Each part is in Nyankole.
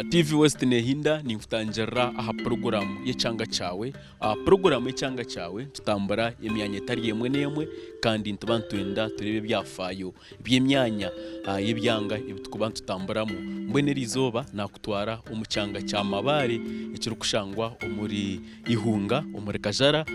TV West nehinda ninkutangirira aha puroguramu y'ekyanga kyawe. Aha puroguramu y'ekyanga kyawe nitutambura emyanya etari emwe n'emwe kandi nituba nitwenda tureebe ebyafaayo by'emyanya y'ebyanga ebi turikuba nitutamburamu. Mbwenu eri izooba naakutwara omu kyanga kya Mabaare ekirikushangwa omuri Ihunga omuri Kajara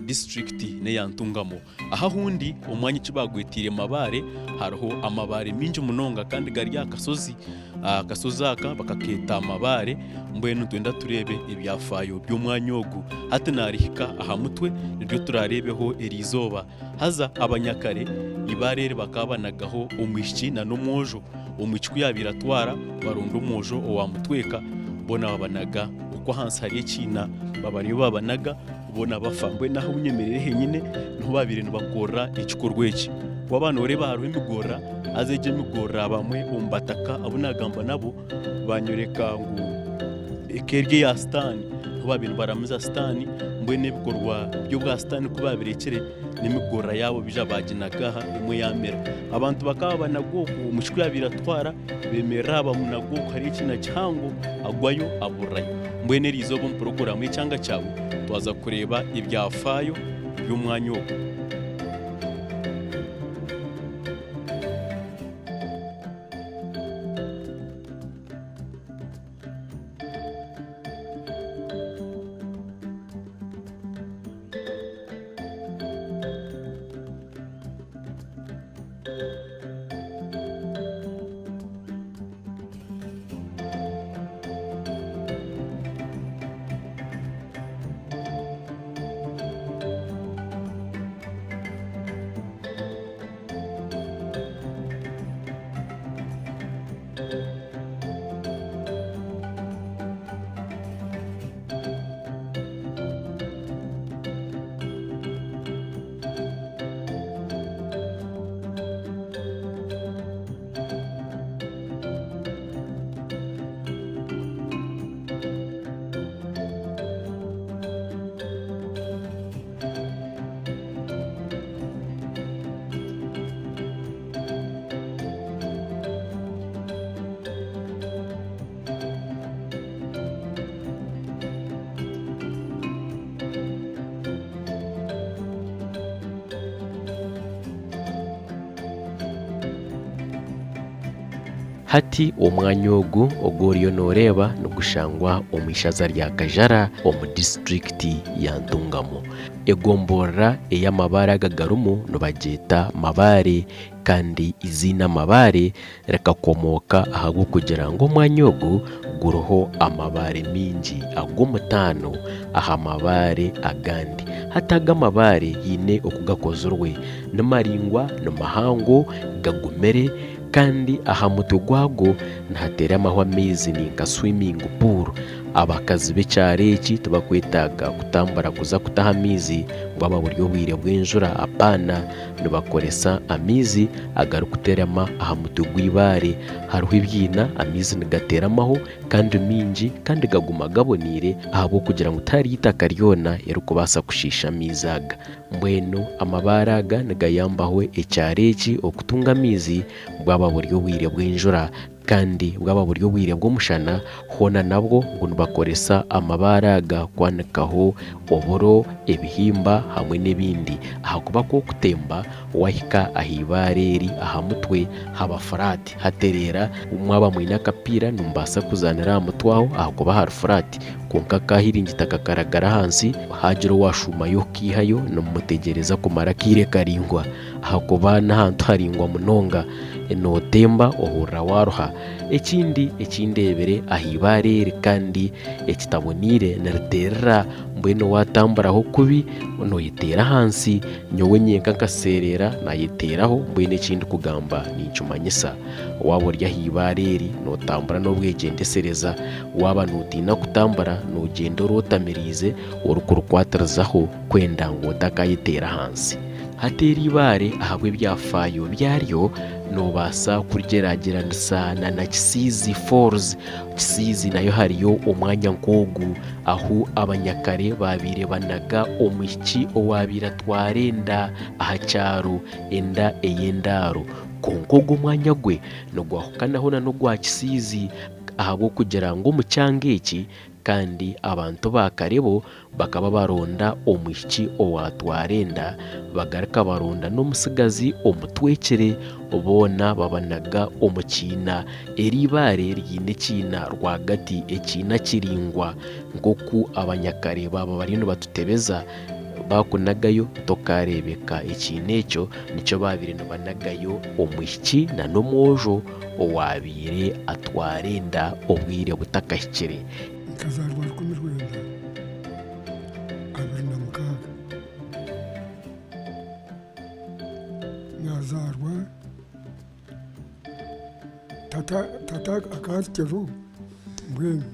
disiturikiti n'eya Ntungamo. Aha ahundi omwanya eki baagwetiire Mabaare hariho amabaare maingi munonga kandi gari aha kashozi. Akashozi aka bakakeeta Mabaare mbwenu nitwenda tureebe ebyafaayo by'omwanya ogu. Hati naarihika aha mutwe niryo turaareebeho eri izooba. Haza abanyakare eibaare eri bakaba banagaho omwishiki n'omwojo. Omwishiki ku yaabaire atwara, baronda omwojo owaamutweka, boona babanaga okwo ahansi hari ekiina, baba niyo babanaga, boona bafa. Mbwenu ahu nyemereire henyine niho baabaire nibakorera ekikorwa eki. Waaba nooreeba hariho emigorora, haza egyo emigorora bamwe omu bataka abu naagamba nabo baanyoreka ngu eka eri eya sitaani, niho baabaire nibaramiza sitaani, mbwenu ebikorwa by'obwa sitaani ku baabirekire, n'emigorora yaabo baija baaginaga aha emwe yaamera. Abantu bakaba babanaga okwo, omwishiki ku yaabaire atwara, beemerera aha bamunaga okwo hariyo ekiina kihango, agwayo aburirayo. Mbwenu eri izooba omu puroguraamu y'ekyanga kyawe, twaza kureeba ebyafaayo by'omwanya ogwo. Hati omwanya ogu ogu oriyo nooreeba nigushangwa omu ishaza rya Kajara omu disiturikiti ya Ntungamo. Egomborora ei amabaare aga garimu nibagyeta Mabaare kandi eiziina Mabaare rikakomooka ahabw'okugira ngu omwanya ogu guriho amabaare maingi ag'omutaano aha mabaare agandi. Hati aga amabaare haine oku gakozirwe, ni maraingwa, ni mahango, gagumire kandi aha mutwe gwago nihateeramaho amaizi ni nka swimming pool. Abakazi b'ekyaro eki tibakwetaaga kutambura kuza kutaha amaizi bwaba buri obwire bw'enjura apaana. Nibakoresa amaizi agarikuterama aha mutwe gw'eibaare. Hariho ebiina, amaizi nigateramaho kandi maingi kandi gaguma gaboneire ahabw'okugira ngu tihariyo eitaka ryona eririkubaasa kushiisha amaizi aga. Mbwenu amabaare aga nigayambaho ekyaro eki okutunga amaizi bwaba buri obwire bw'enjura. Kandi bwaba buri obwire bw'omushana, hoona nabwo ngu nibakoresa amabaare aga kwanikaho oburo, ebihimba hamwe n'ebindi. Ahakuba ku orikutemba wahika aha ibaare eri aha mutwe haba furaati, hatereera. Mwaba mwine akapiira nimubaasa kuzaanira aha mutwe aho ahakuba hari furaati. Kwonka kaahiringita kakaragara ahansi, haagira owaashuumayo kukaihayo nimumutegyereza kumara akaire karaingwa. Ahakuba n'ahantu haraingwa munonga, nootemba ohurira waaruha. Ekindi eki ndeebire aha ibaare eri kandi ekitaboneire niriteerera, mbwenu waatamburaho kubi nooyeteera ahansi. Nyowe nyenka nkaseereera naayeteeraho, mbwenu eki ndikugamba ninkimanyisa. Waaba ori aha ibaare eri nootambura n'obwegyendesereza, waaba nootiina kutambura noogyenda orootamiriize orikurikwatiririzaho kwenda ngu otakaayeteera ahansi. Hati eri ibaare ahabw'ebyafaayo byaryo noobaasa kurigyeragyeranisa na na Kisiizi Falls. Kisiizi nayo hariyo omwanya nk'ogu ahu abanyakare baabaire banaga omwishiki owaabaire atwara enda aha kyaro, enda ey'endaaro. Kwonka ogu omwanya gwe nigwahukanaho na n'ogwa Kisiizi. Ahabw'okugira ngu omu kyanga eki kandi abantu ba kare bo bakaba baronda omwishiki owaatwara enda, bagaruka baronda n'omutsigazi omutwekire, boona babanaga omu kiina. Eri eibaare riine ekiina rwagati, ekiina kiraingwa nk'oku abanyakare baaba bariyo nibatutebeza, baakunagayo tokaareebeka. Ekiina ekyo nikyo baabaire nibanagayo omwishiki n'omwojo owaabaire atwara enda obwire butakahikire. Nkazaarwa 1926. Naazaarwa tata tata akaba akiriho mbwenu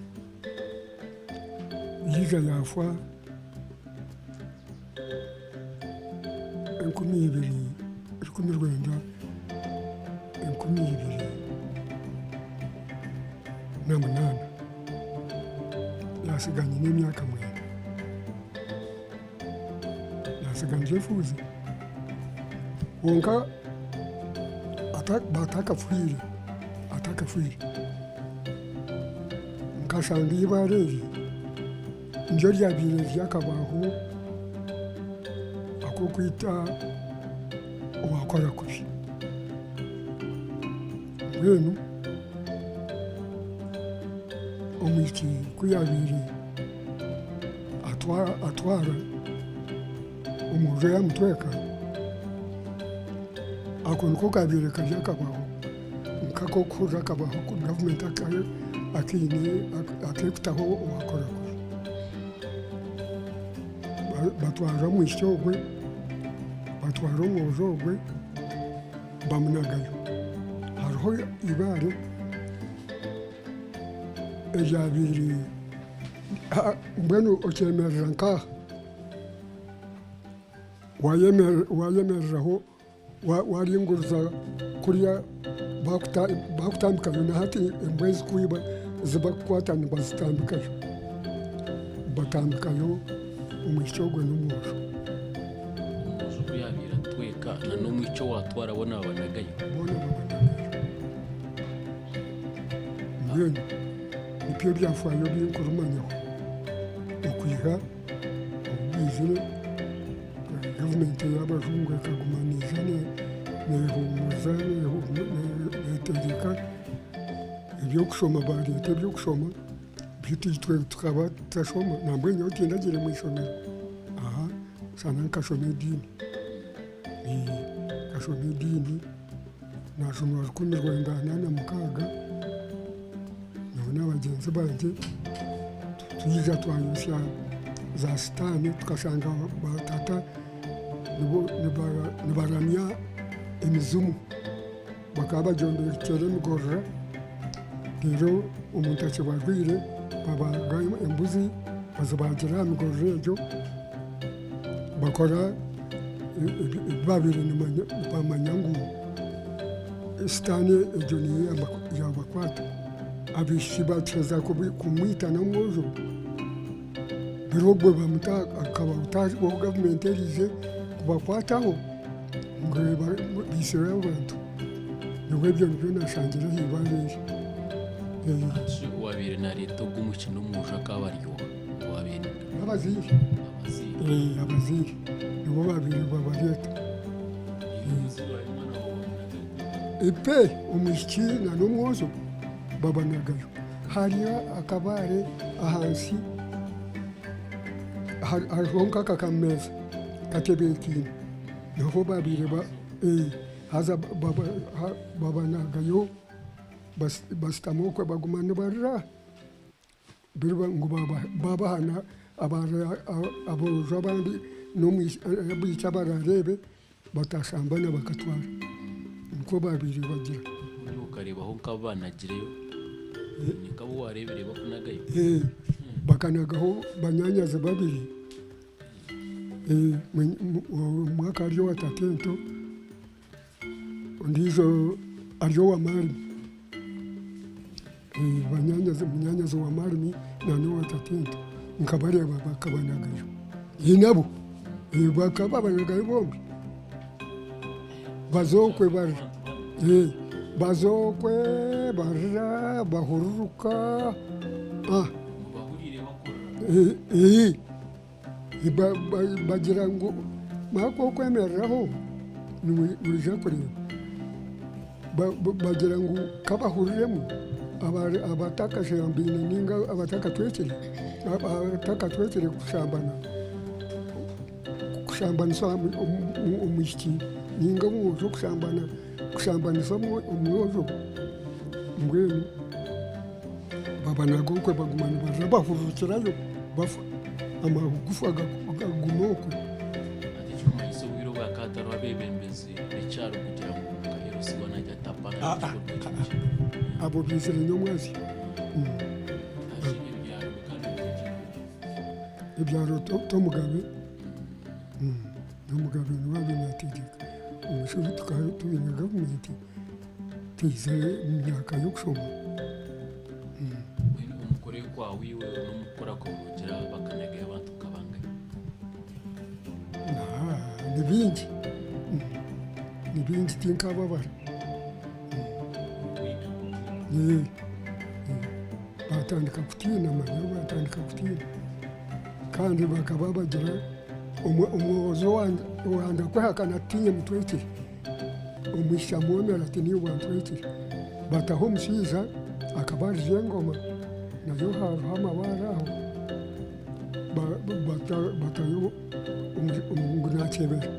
yaija yaafa 2000 192008. Yaatsiga nyine emyaka mwenda. Yaatsiga ndi efuuzi. Kwonka atakafiire, atakafiire, nkashanga eibaare eri niryo ryabaire riri akabaho ak'okwita owaakora kubi. Mbwenu omwishiki ku yaabaire atwara omwojo yaamutweka, ako niko kaabaire kari akabaho nk'akokuhurira akabaho aku gavumenti akiine ak'ekutaho owaakora kubi. Batwara omwishiki ogwe, batwara omwojo ogwe. Bamunagayo. Hariho eibaare eryabaire mbwenu okyemerera nk'aha, wayemereraho waringuriza kuriya bakutambikayo na hati embwa ezikwiba ezibakukwata nibazitambikayo, batambikayo omwishiki ogwo n'omwojo. Omwojo ku yaabaire atweka na n'omwishiki owaatwara boona babanagayo. Boona babanagayo. Mbwenu nibyo byafaayo ebi nkurimanyaho okwiha obu baizire gavumenti ey'abajungu ekaguma neija neehuumuza neetegyeka eby'okushoma baareeta eby'okushoma. Beitu itwe tukaba tutashoma nambwenu nyowe tindagiire mu ishomero aha shana nkashoma ediini nkashoma ediini nashoma 1946 nyowe n'abagyenzi bangye twija twayosya za sitaane tukashanga ba tata nibaramya emizimu. Bakaba bagyombekyera emigorora reero omuntu akiba arwaire babaaga embuzi bazibagira aha migorora egyo bakora ebi babaire nibamanya ngu sitaane egyo niyo yabakwata. Abaishiki bakiheza kumwita n'omwojo reero obwo bamuta akaba obu gavumenti eriije kubakwataho. Ngu baitsire abantu. Nyowe ebyo nibyo naashangire aha ibaare eri. Hati owaabaire naareeta ogwo omwishiki n'omwojo akaba ari oha? Owaabaire N'abazaire. Abazaire. Abazaire nibo baabaire nibabareeta. Ipe omwishiki n'omwojo babanagayo. Hariyo akabaare ahansi hariho nk'aka kameeza katebeekaine. Niho baabaire haza babanagayo bashutama okwe baguma nibarira ngu baabahana aboojo abandi n'abaishiki abaraareebe batashambana bakatwara. Nikwo baabaire bagira. Okareebaho nk'abu baanagireyo? Nk'abu waareebire bakunagayo? Bakanagaho banyaanyazi babiri. Omwe akaba ari owa tatento ondiijo ari owa maarimi, munyaanyazi wa maarimi n'owa tatento nkabareeba bakabanagayo nabo bakaba babanagayo bombi baza okwe barira. Baza okwe barira bahururuka. Bagira ngu mara ku orikwemereraho noija kureeba. Bagira ngu kabahuriremu abatakashambaine ninga abatakatwekire abatakatwekire kushambana kushambanisa omwishiki ninga omwojo kushambana kushambanisa omwojo mbwenu babanaga okwe baguma nibarira bahururukirayo bafa amagufa gaguma okwe. Hati ekirikumanyisa obwire obu hakaba hatariho abeebembezi b'ekyaro kugira ngu nka LC waana agira ati hapana Ah, ah, ekikorwa eki nikyo. Abo baizire nyomwazyo. Haza ebyaro bikaba nibitegyekwa. Ebyaro t'omugabe, n'omugabe niwe abaire naategyeka. Omushozi tukaba twine gavumenti twizire omu myaka y'okushoma. Mbwenu omu kukora kwawe iwe n'omu kukora kwawe noogira bakanagayo abantu nka bangahi? Ni bingi, ni bingi tinkababara. Baatandika kutiina manya baatandika kutiina kandi bakaba bagira omwojo owanga kwehakana ati tiinye mutwekire, omwishiki amwomera ati niiwe wantwekire. Bataho omushaija akaba arizya engoma nayo hariho amabaare aho batayo ngu nakyebera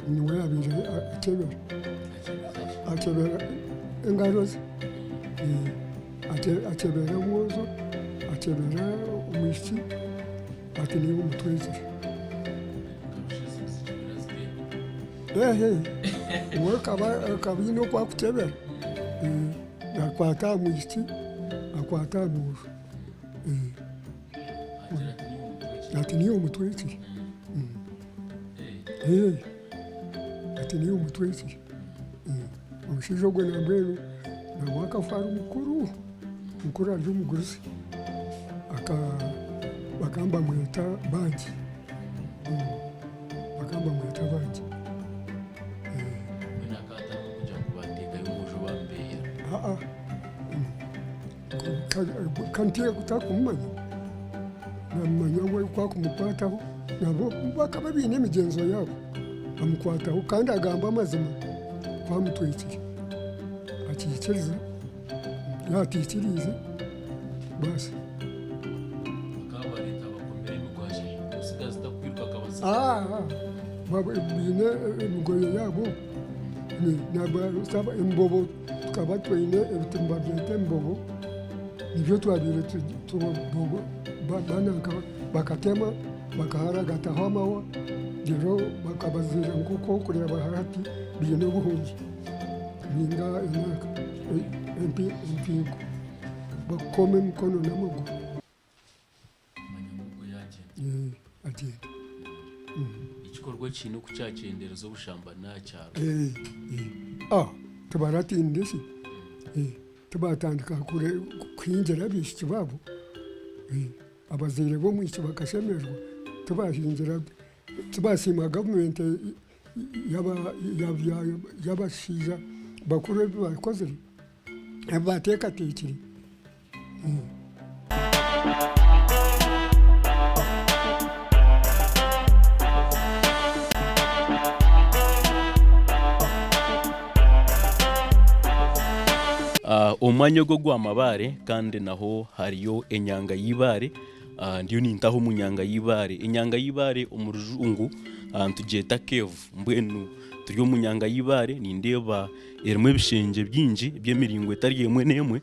niwe yabaire akyebera akyebera engaro ze akyebera omwojo akyebera omwishiki ati niiwe omutwekire. We akaba aine oku arikukyebera akwata aha mwishiki akwata aha mwojo. Ati niiwe omutwekire. Ati niiwe omutwekire. Omushaija ogwo nambwenu nawe akafa ari mukuru, mukuru ari omugurusi. Bakaba nibamweta Bangi. Bakaba nibamweta Bangi. Ka ntakumumanya, namumanya we ku akumukwataho nabo bakaba baine emigyenzo yaabo, amukwataho kandi agamba amazima ku amutwekire akiikiriza, yaaba ataikiriize baasi. Baine emigoye yaabo, embobo tukaba twine ebiti nibabyeta embobo nibyo twabaire bakatema bakaharagataho amahwa reero bakabaziira nk'oku orikureeba hati baine obuhungi ninga empingo bakukoma emikono n'amaguru. Agyenda. Ekikorwa eki haine oku kyakyendereza obushambani aha kyaro? Tibaratiinire shi? Tibaatandika kuhingira abaishiki baabo? Abazaire b'omwishiki bakashemererwa tibahingira, tibaasiima gavumenti y'abashaija bakuru ebi baakozire, ebi baateekateekire. Omwanya ogu ogwa mabaare kandi naho hariyo enyanga y'eibaare, ndiyo nintaha omu nyanga y'eibaare. Enyanga y'eibaare omu rujungu nitugyeta cave mbwenu turi omu nyanga y'eibaare nindeeba erimu ebishengye bingi by'emiringo etari emwe n'emwe.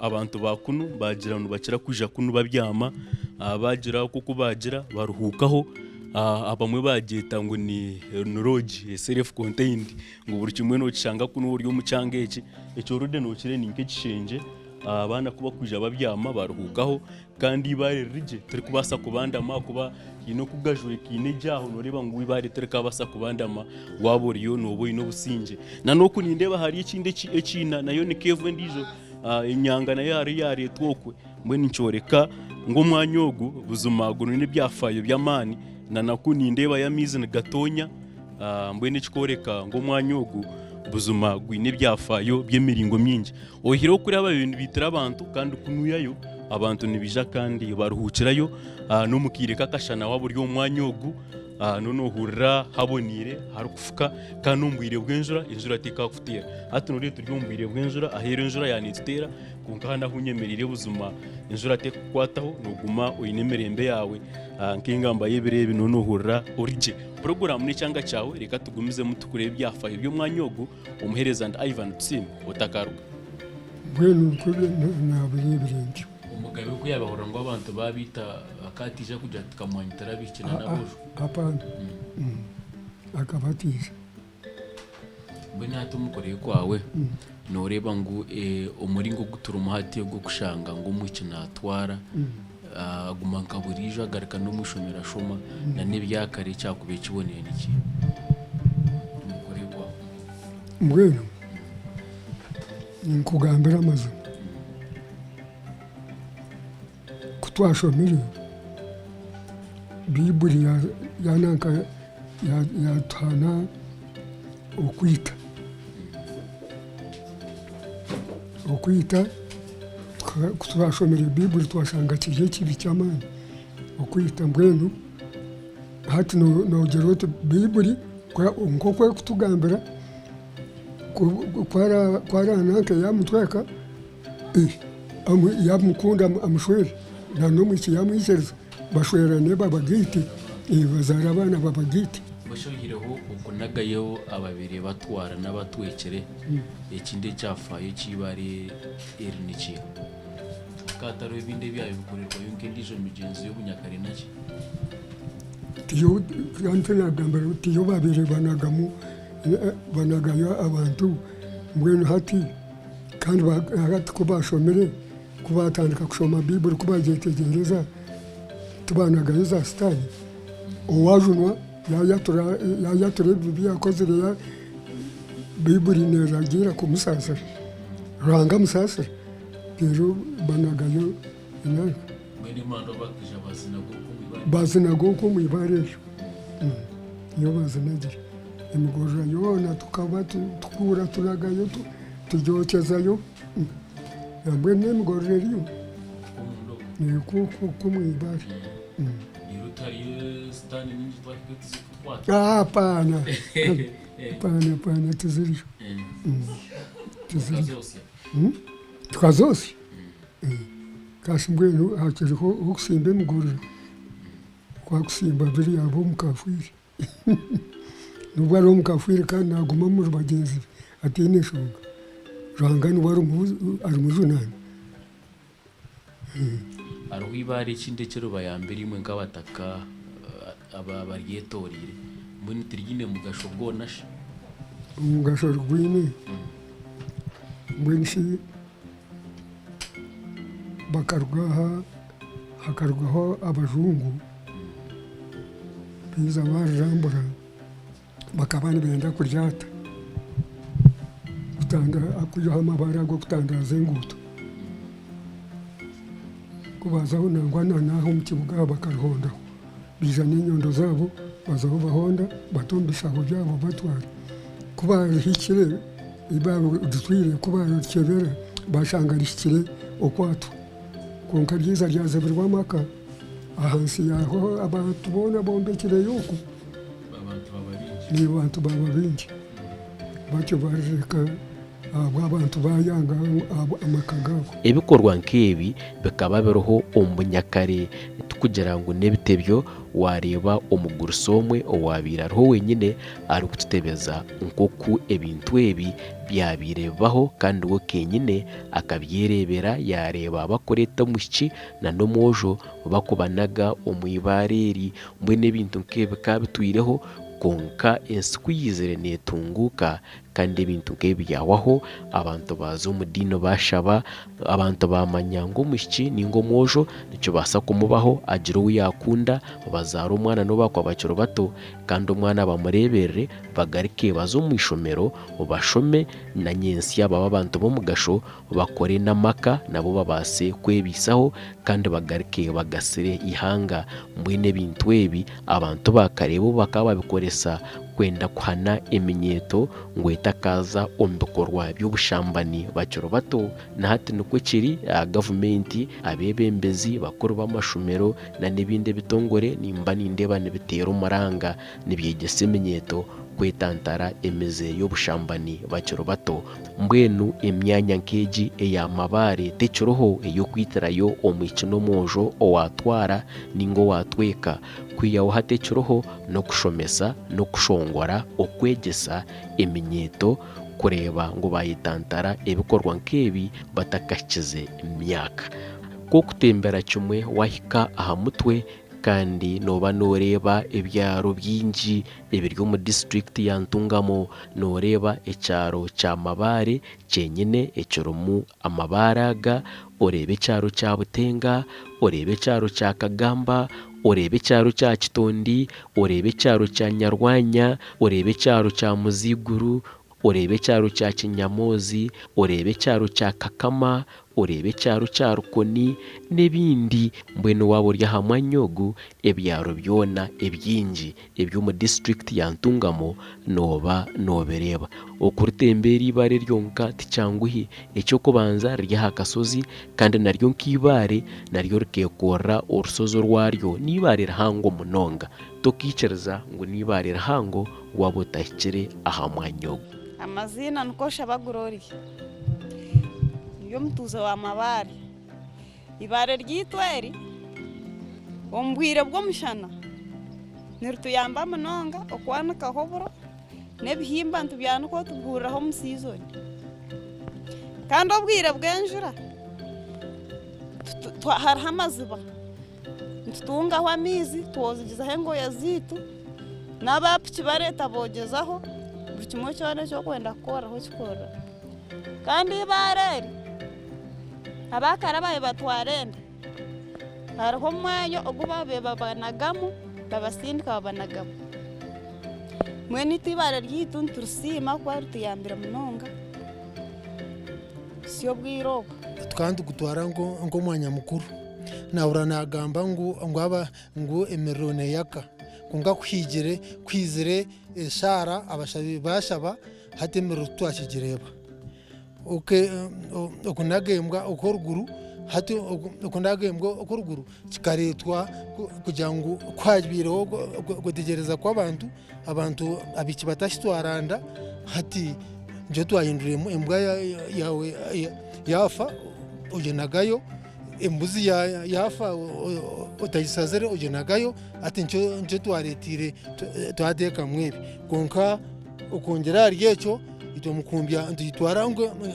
Abantu ba kunu baagira ngu nibakira kwija kunu babyama, baagira oku baagira baruhuukaho, abamwe baagyeta ngu ni lodge self contained ngu buri kimwe nookishanga kunu ori omu kyanga eki, eki already nookireeba ni nk'ekishengye abaana ku barikwija babyama baruhuukaho kandi eibaare riri gye tirikubaasa kubandama ahakuba haine oku gajwekaine gye aho nooreeba ngu eibaare tirikaabaasa kubandama waaba oriyo nooba oine obusingye. N'oku nindeeba hariyo ekindi ekiina nayo ni cave endiijo enyanga nayo hariyo yaareetwa okwe mbwenu nikyoreka ngu omwanya ogu buzima gurimu ebyafaayo by'amaani nanaku nindeebayo amaizi nigatoonya mbwenu ekikworeka ngu omwanya ogu Buzima gwine ebyafaayo by'emiringo mingi. Oihireho kuri ababaire nibaitira abantu kandi kunuyayo abantu nibaija kandi baruhuukirayo n'omu kaire k'akashana waaba ori omu mwanya ogu noohurira haboneire harikufuka kandi n'omu bwire bw'enjura, enjura tekakuteera. Hati nooreeba turi omu bwire bw'enjura aheeru enjura yaaba neetuteera kwonka hanu ahu nyemereire buzima enjura tekukukwataho nooguma oine emirembe yaawe nk'engamba y'ebiro ebi nooba noohurira ori gye. Puroguraamu n'ekyanga kyawe, reka tugumizemu tukureebe ebyafaayo by'omwanya ogu. Omuheereza ndi Ivan Tusiime, otakaruga. Mbwenu nikwo naabireebire ntyo. Omugabe ku yaabahurira ngu abantu baabaita, akaba ataija kugira ati, Kamwanyitira abaishiki na n'aboojo? Hapana. Akaba ataija. Mbwenu hati omu kureeba kwawe, nooreeba ngu omuringo ogu turimu hati ogw'okushanga ngu omwishiki naatwara, aguma nka buriijo agaruka n'omu ishomero ashoma, na n'ebyakare ekyakubaire kiboneire ni kiiha? Omu kureeba kwawe. Mbwenu ninkugambira amazima, ku twashomire Baiburi yananka yatuhana okwita, okwita ku twashomire Baiburi twashanga kiri ekibi ky'amaani okwita mbwenu hati nogira oti Baiburi nk'oku erikutugambira ku arananka yamutweka yamukunda amushwere n'omwishiki yamwikiriza bashwerane babagaite bazaare abaana babagaite. Mbwenu oihireho okunagayo ababaire batwara n'abatwekire, ekindi ekyafaayo eky'eibaare eri ni kiiha? Hakaba hatariho ebindi ebyabaire bikorerwayo nk'endiijo migyenzo y'obunyakare naki? Tiyo baabaire banagamu banagayo abantu mbwenu hati kandi hati ku baashomire ku baatandika kushoma Baiburi ku baagyetegyereza tibaanagayo za sitaane, owaajunwa yaayatura ebibi bi yaakozire Baiburi neeragiira kumusaasira, Ruhanga amusaasira reero banagayo enanka. Bazinaga okwo omu ibaare eryo, niyo bazinagire. Emigorora yoona tukaba tukuura tunagayo tugyokyezayo, nambwenu n'emigorora eriyo okwo omu ibaare. Hapana, hapana tiziriyo, tiziriyo. Tukazoosya? Kasi mbwenu hakiriho okusimba emigorora kwakusimba biriya aba omukafiiri nobu ari omukafiiri kandi naguma omuri bagyenzi be ataine nshonga Ruhanga niwe arimujunaana. Hariho eibaare ekindi ekiribayambira imwe nk'abataka abaryetoreire mbwenu tiriine mugasho gwona shi? Omugasho rigwine mbwenu shi Bakaruga aha hakarugaho abajungu baija barirambura bakaba nibenda kuryata kwihaho amabaare ago kutandaza enguuto. Ku baazaho nangwa na n'aha omu kibuga aha bakarihondaho, baija n'enyondo zaabo bazaho bahonda bata omu bishaho byabo batwara. Ku baarihikire Ei baaritwire ku baarikyebera baashanga rihikire okwatwa. Kwonka ryaija ryazibirwa amaka ahansi yaaho abantu boona bombekireyo okwo. Abantu baaba baingi batyo barireka ahabw'abantu baayanga amaka gaabo. Ebikorwa nk'ebi bikaba biriho omu bunyakare, tikugira ngu n'ebitebyo waareeba omugurusi omwe owaabaire ariho wenyine arikututebeza nk'oku ebintu ebi byabaire bibaho kandi we kenyine akabyereebera yaareeba bakureeta omwishiki n'omwojo bakubanaga omu ibaare eri. Mbwenu ebintu nk'ebi bikaba bitwireho kwonka ensi ku yaizire neetunguuka Kandi ebintu nk'ebi byahwaho, abantu baaza omu diini baashaba, abantu baamanya ngu omwishiki nainga omwojo nikibaasa kumubaho agire ou yaakunda, bazaare omwana n'obu baakuba bakiri bato, kandi omwana bamureeberere, bagaruke baze omu ishomero bashome, na nyentsya babe abantu b'omugasho, bakore n'amaka nabo babaase kwebaisaho kandi bagaruke bagasire eihanga. Mbwenu ebintu ebi abantu ba kare bo bakaba babikoresa. kwenda kuhana eminyeeto ngu etakaaza omu bikorwa by'obushambani bakiri bato. Na hati nikwo kiri, gavumenti, abeebembezi, bakuru b'amashomero n'ebindi ebitongore nimba nindeeba nibiteera omuranga nibyegyesa eminyeeto kwetantara emize y'obushambani bakiri bato. Mbwenu emyanya nk'egi eya mabaare tekiriho ey'okwitirayo omwishiki n'omwojo owaatwara nainga owaatweka. Kwihaho hati ekiriho n'okushomesa n'okushongora, okwegyesa eminyeeto kureeba ngu baayetantara ebikorwa nk'ebi batakahikize myaka. Ku okutembera kimwe waahika aha mutwe kandi nooba nooreeba ebyaro bingi ebiri omu disiturikiti ya Ntungamo. Nooreeba ekyaro kya Mabaare kyenyine ekirimu amabaare aga, oreeba ekyaro kya Butenga, oreeba ekyaro kya Kagamba, oreeba ekyaro kya Kitondi, oreeba ekyaro kya Nyarwanya, oreeba ekyaro kya Muziiguru, oreeba ekyaro kya Kinyamoozi, oreeba ekyaro kya Kakama, oreeba ekyaro kya Rukoni n'ebindi. Mbwenu waaba ori aha mwanya ogu, ebyaro byona ebingi eby'omu disiturikiti ya Ntungamo nooba noobireeba. Okuritemba eri eibaare ryonka tikyanguhi. Eky'okubanza riri aha kashozi kandi naryo nk'eibaare naryo rikeekorera orushozi orwaryo. N'eibaare rihango munonga. Tokaikiriza ngu n'eibaare rihango waaba otahikire aha mwanya ogu. Amaziina nikwo Shaba Gloria. Ndi omutuuze wa Mabaare. Eibaare ryaitu eri omu bwire bw'omushana nirituyamba munonga okwanikaho oburo n'ebihimba nitubyanikaho tubihuriraho omu sizoni. Kandi obwire bw'enjura hariho amaziba nitutungaho amaizi twogyezaho engoye zaitu n'aba piki bareeta boogyezaho buri kimwe kyona eki orikwenda kukoreraho okikoreraho. Kandi eibaare eri abakare abaabaire batwara enda hariho omwanya ogu baabaire babanagamu babasindika babanagamu. Mbwenu itwe eibaare ryaitu niturisiima ahabw'okuba rituyambire munonga kuhitsya obwire obu. Tukaba nitugutwara nk'omwanya mukuru. Naahurira naagamba ngu emiriro neeyaka kwonka ku haizire eshaara abashabi baashaba hati emiriro titwakigireeba. Okunaga embwa okw'oruguru hati okunaga embwa okw'oruguru kikareetwa kugira ngu ku haabaireho okwetegyereza kw'abantu, abantu abaishiki batakitwara nda hati nikyo twahindwiremu embwa yaawe yaafa oginagayo, embuzi yaafa otagishazire oginagayo hati nikyo twareeteire twateekamu ebi kwonka okwongyera ahari ekyo itwe omukumbya nitugitwara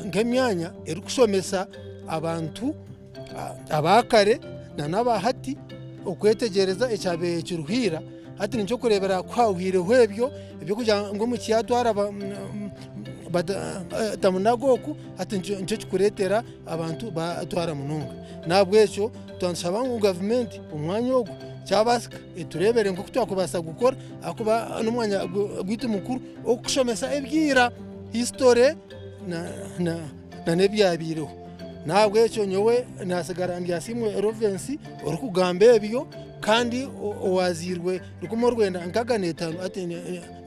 nk'emyanya erikushomesa abantu aba kare nana aba hati okwetegyereza ekyabaire kiriho ira. Hati nikyo orikureebera ku hahwireho ebyo eby'okugira ngu omwishiki yaatwara batamunaga oku, hati nikyo kirikureetera abantu baatwara munonga. N'ahabw'ekyo nitushaba ngu gavumenti omwanya ogu kyabaasika etureebere nk'oku twakubaasa kugukora ahakuba n'omwanya gwaitu mukuru ogw'okushomesa ebya ira, history n'ebyabaireho. N'ahabw'ekyo nyowe naatsigara ndi Asiimwe Rovensi orikugamba ebyo kandi owaazairwe 1965 hati ndi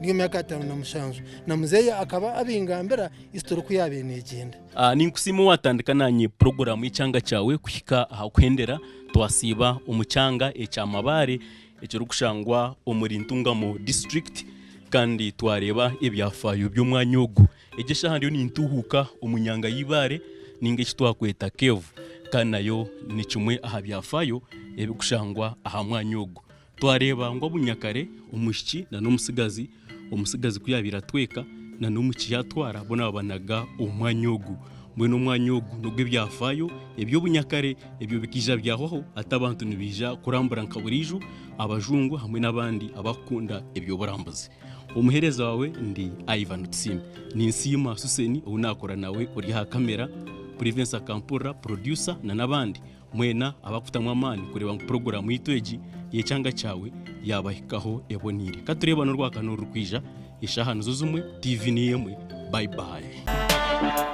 omu myaka 57. Na muzeeyi akaba abingambira history oku yaabaire neegyenda. Ninkusiima owatandika nanye puroguraamu y'ekyanga kyawe kuhika aha kuhendera. Twasiiba omu kyanga ekya Mabaare ekirikushangwa omuri Ntungamo disiturikiti kandi twareeba ebyafaayo by'omwanya ogu. Egi eshaaha ndiyo nintuuhuuka omu nyanga y'eibaare ninga eki twakweta cave kandi nayo ni kimwe aha byafaayo ebirikushangwa aha mwanya ogu. Twareeba ngu obunyakare omwishiki nana omutsigazi, omutsigazi ku yaabaire atweka nana omwishiki yaatwara boona babanaga omu mwanya ogu. Mbwenu omwanya ogu n'ogw'ebyafaayo eby'obunyakare ebyo bikaija byahwaho hati abantu nibaija kurambura nka buriijo abajungu hamwe n'abandi abarikukunda eby'oburambuzi. Omuheereza waawe ndi Ivan Tusiime. Ninsiima Suseni ou naakora nawe ori aha kamera, Province Akampurira, producer na n'abandi mwena abakutamu amaani kureeba ngu puroguraamu yaitu egi y'ekyanga kyawe yaabahikaho eboneire. Ka tureebane orwakana orurikwija, eshaaha nizo zimwe, TV niyo emwe. Bye bye.